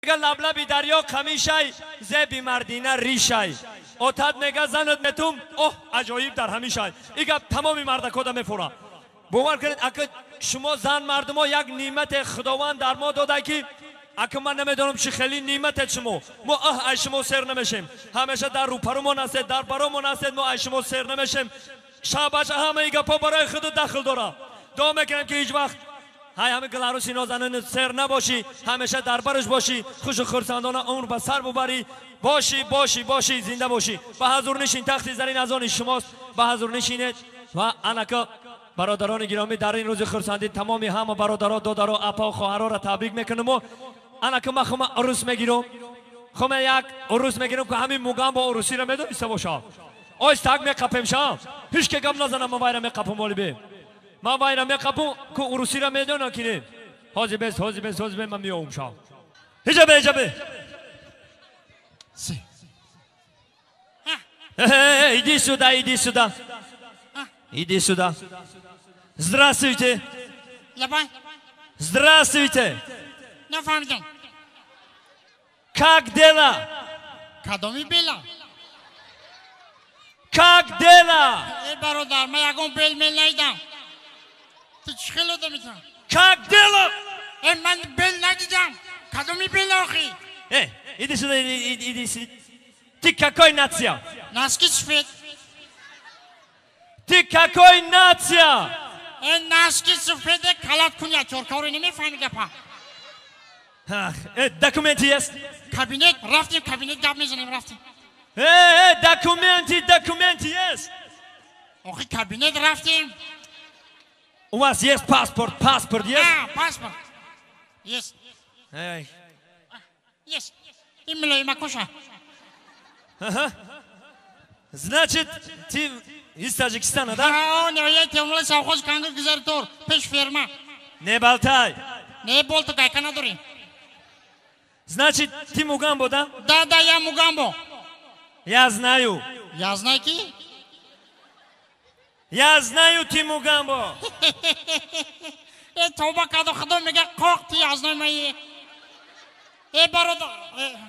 Мега лаблаби дарё қамишай, зеби мардина ришай. Отат мега занат метум, оҳ аҷоиб дар ҳамишай. И гап тамоми мардакода мефура. Бовар кунед, ака шумо зан мардумо як неъмате Худованд дар мо дода ки ака ман намедонам чӣ хеле неъмате шумо. Мо оҳ ай шумо сер намешем. Ҳамеша дар рӯпарумон ҳастед, дар баромон ҳастед, мо ай шумо сер намешем. Шабаша ҳамаи гапҳо барои худу дахл дора. Дуо мекунем ки ҳеҷ вақт ҳай ҳами Беларуси нозанин сер набошӣ, ҳамеша дар бараш бошӣ, хушу хурсандона умр ба сар бубарӣ. Бошӣ, бошӣ, бошӣ, зинда бошӣ. Ба ҳазур нишин, тахти зарин аз они шумост. Ба ҳазур нишинед ва анака бародарони гиромӣ дар ин рӯзи хурсандӣ тамоми ҳама бародаро, додаро, апа хоҳароро табрик мекунем. Анака ман хума урус мегирам. Хума як урус мегирам ки ҳамин мугам бо урусиро медониста бошам. Ой так меқапем шам. Ҳеҷ ке гап назанам, ман вайра меқапам олибе. Ман вайра меқапам ку урусиро медонам ки не. Ҳозир бес, ҳозир бес, ҳозир бес ман меоям шам. Ҳиҷа бе, ҳиҷа бе. Иди сюда, иди сюда. Иди сюда. Здравствуйте. Здравствуйте. Как дела? Кадоми бела? Как дела? Эй, бародар, ман ягон бел мел надидам. Ту чӣ хел одами ту? Как дела? Эй, ман бел надидам. Кадоми бел охи? Эй, иди сюда, иди, иди сюда. Ты какой нация? Носки сфет. Ты какой нация? Эй, носки сфет, калат куня, чоркаро намефаҳми гапа. Документы есть? Кабинет, рафтем, кабинет гап мезанем, рафтем. Эй, документы, документы есть? Охи, кабинет рафтем. У вас есть паспорт, паспорт есть? А, паспорт. Есть. Эй. Есть. Именно, Макоша. Ага. Значит, ты из Таджикистана, да? А, он, я темла совхоз кангы гузартор, пеш ферма. Не болтай. Не болтай, гайка надори. Значит, ты Мугамбо, да? Да, да, я Мугамбо. Я знаю. Я знаю ки? Я знаю, ты Мугамбо. Э, тоба кадо худо мега қоқ ты я знаю мои. Э, бародар.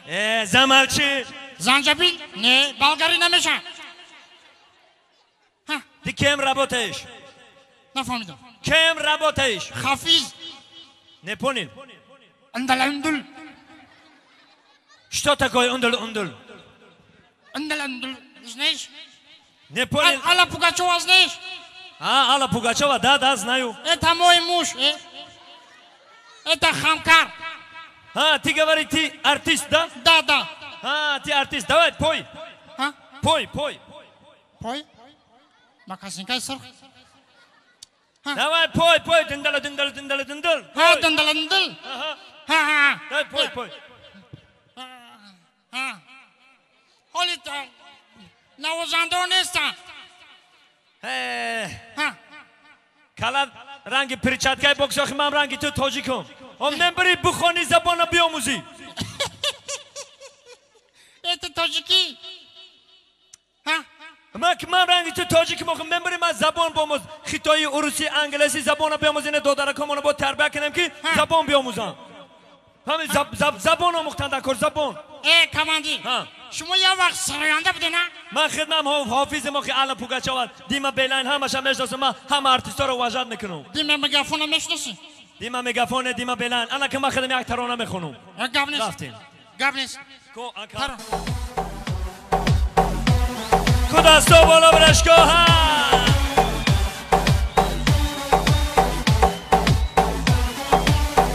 Э, замолчи. Занҷабил? Не, болгарӣ намеша. Ты кем работаешь? Нафаҳмидам. Кем работаешь? Хафиз. Не понял. Андал-андул. Что такое ундул-ундул? Андал-андул, знаешь? Не понял. Алла Пугачева знаешь? А, Алла Пугачева, да, да, знаю. Это мой муж. Это хамкар. А, ты говоришь, ты артист, да? Да, да. А, ты артист, давай, пой. А? Пой, пой. Пой? Макасинкай сыр. Давай, пой, пой, дындала, дындала, дындала, дындал. Ха, дындала, дындал. Ага. Ха, ха. Давай, пой, пой. Ха. Ҳоли навозандао нестанд. Ха. Кала ранги перчаткаи боксохи ман ранги ту тоҷикум. Ом небари бухони забона биомӯзӣ. Это тоҷикӣ? Ха? Ман ки ман ранги ту тоҷиким, охи мебари ман забон биомӯз. Хитоӣ, урусӣ, англисӣ забона биомӯз. Ина додаракомона бо тарбия кунем ки забон биомӯзанд. Ҳамин забон омӯхтан дар кор, забон. Э, командир, шумо як вақт сароянда будед, на? Ман хидмам ҳофизим, охи Алла Пугачова, Дима Белайн ҳамаша мешиносам, ман ҳама артистҳоро уважать мекунам. Дима Мегафона мешиносӣ? Дима Мегафоне, Дима Белайн. Ана ки ман хидм як тарона мехонам. Гап нест. Рафтем. Гап нест. Ку ака. Ку дасто боло бирашко ҳа.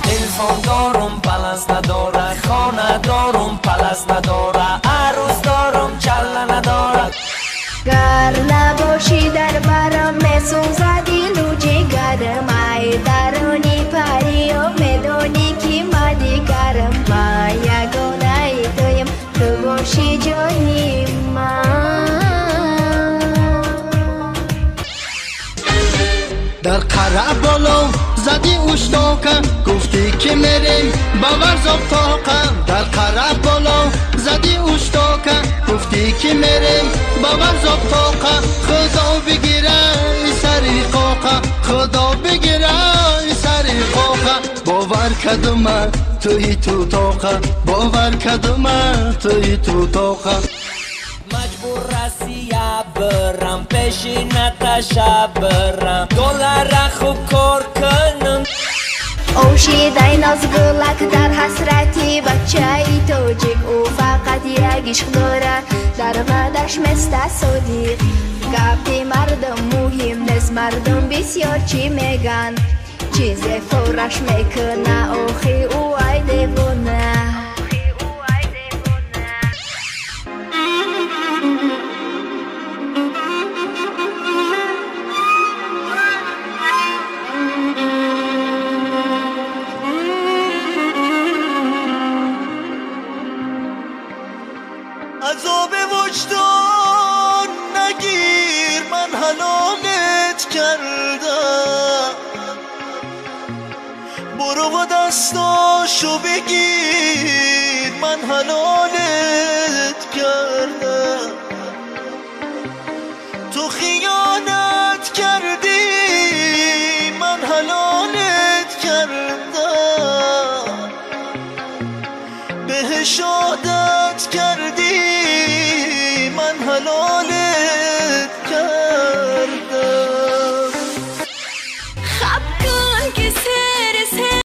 Телефон дорум, баланс надора, хона дорум, палас надора, арӯс дорум, чалла надора. Гар набошӣ дар барам месӯзад дилу ҷигарам, ай даруни париё медонӣ ки ман дигарам, ман ягонаи туям, ту бошӣ ҷони ман. Дар қара боло зади уштока, гуфтӣ ки мерем ба варзоб тоқа. Дар қара боло зади уштока, гуфтӣ ки мерем ба варзоб тоқа. Худо бигира сари қоқа, Худо бигира сари қоқа. Бовар Кадума туи ту тоқа, бовар кадума туи ту тоқа. Маҷбур Россия бирам, пеши Наташа бирам, доллара хуб кор кунам. Ошидай нозгулак дар ҳасрати бачаи тоҷик, ӯ фақат як ишқ дорад, дар ваъдаш места содиқ. Гапи мардум муҳим нест, мардум бисёр чӣ меган, чизе фораш мекуна, охи ӯ ай девона. عذاب وجدان نگیر، من حلالت کردم، برو و دستاشو بگیر، من حلالت کردم. تو خیانت کردی، من حلالت کردم، بهش عادت کردی، من حلالت کردم. خب کن که